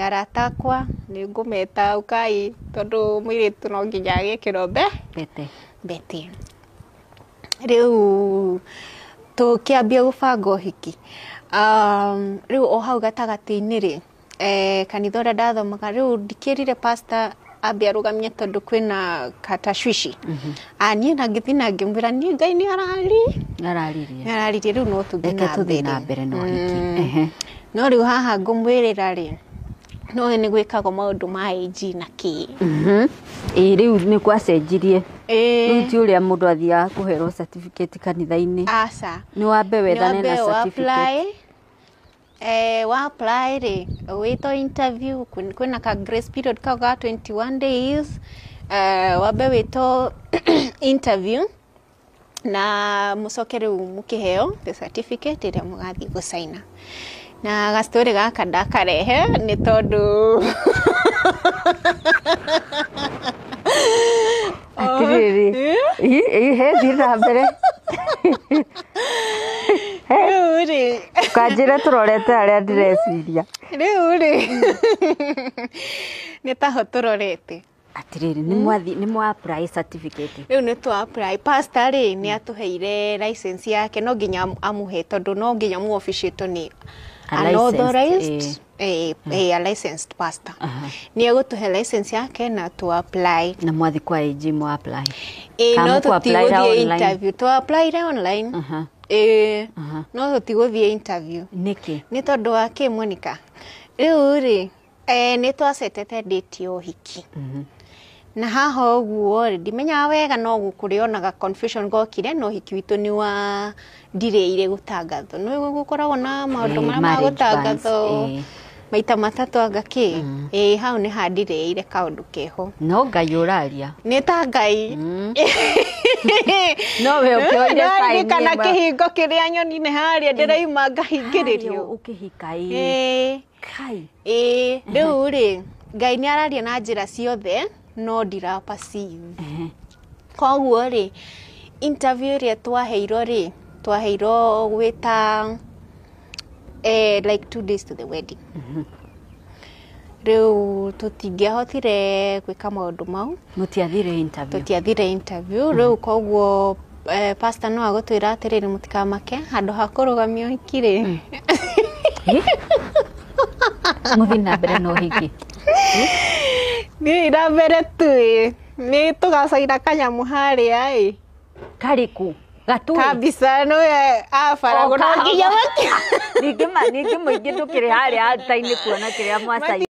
Arata akwa nĩ ngũmeta, ũkai, tondũ mũirĩtu no nginya agĩkĩrwo Mbete. Mbete. Rĩu tũkĩambia gũbanga ũhiki. Rĩu o hau gatagatĩ-inĩ rĩ, kanitha ũrĩa ndathomaga, rĩu ndikĩrire pastor ambe arũgamie tondũ kwĩna katashwishi. Niĩ na ngĩthiĩ na ngĩmwĩra niĩ Ngai nĩ arari Araririe. Nĩ araririe, rĩu no tũthiĩ Reke na tũthiĩ mbere. Na mbere na ũhiki. Ehe. No rĩu haha ngũmwĩrĩra rĩ, no nĩ gwĩkagwo maũndũ ma AG na kĩ. Ĩĩ, rĩu nĩ gwacenjirie. Rĩu Ĩĩ. ti ũrĩa mũndũ athiaga kũherwo certificate kanitha-inĩ. Aca. Nĩ wambe Nĩ wethane na wambe wa certificate. apply, wa apply rĩ, wĩtwo interview, kwĩna ka grace period kau ga 21 days, wambe wĩtwo interview na mũcoke rĩu mũkĩheo the certificate ĩrĩa mũgathiĩ gũcaina. Na gastorĩ gaka ndakarehe nĩ tondũ Atĩrĩrĩ. Ĩ, ĩ, he thiĩ na mbere. Rĩu rĩ, Kanjĩre tũrorete harĩa ndĩreciria. Rĩu rĩ, nĩ taho tũrorete. Atĩrĩrĩ, nĩ mwathi nĩ mwa apply certificate. Rĩu nĩ twa apply. Pastor rĩ, nĩ atũheire license yake, no nginya amũhe tondũ no nginya mu officiate nĩ A an licensed, authorized, a licensed pastor. Nĩ egũtũhe license yake na tu apply. Na mwathi kwa AG mwa apply. Ĩ, Kana no mũkũ apply tũtigũthiĩ online? interview, twa applyire online. Ĩ, no tũtigũthiĩ interview. Nĩkĩ? Nĩ tondũ wa kĩ, Monica? Rĩu rĩ, nĩ twacetete date ya ũhiki na haha ũguo rĩ, ndimenyaga wega, no kũrĩ confusion gokire no ũhiki witũ nĩ wa ndireire gũtangathwo. Nĩ gũkoragwo na maũndũ Eh, marĩa ma marriage banns, gũtangathwo maita matatũ anga kĩ. Ĩ, hau nĩ handireire kaũndũ keho. No Ngai ũraria. Nĩ ta Ngai. No we ũkĩoire sign kana ĩmwe. Kĩhingo kĩrĩa nyonine harĩa ndĩraima ngahingĩrĩrio. Ũkĩhika ĩ. Ĩ. Kai. Ĩ, rĩu rĩ, Ngai nĩ araria na njĩra ciothe no ndira perceive. Koguo rĩ, interview ĩrĩa twaheirwo rĩ, twaheirwo gwĩta like 2 days to the wedding. Rĩu tũtingĩahotire gwĩka maũndũ mau. Mũtiathire interview. Tũtiathire interview rĩu, koguo pastor no agũtwĩra atĩrĩrĩ, mũtikamake, handũ ha kũrũgamia ũhiki rĩ, Ĩ? Mũthiĩ na mbere na ũhiki. Thiĩi na mbere tu, ĩ nĩ tũgacaina kanyamũ harĩa ĩ. Karĩkũ? Gatui. Kabisa nĩwe abaragwo no nginya Ningĩ ma ningĩ mũingĩ ndũkĩrĩ harĩa altar-inĩ kuona kĩrĩa mwacaina.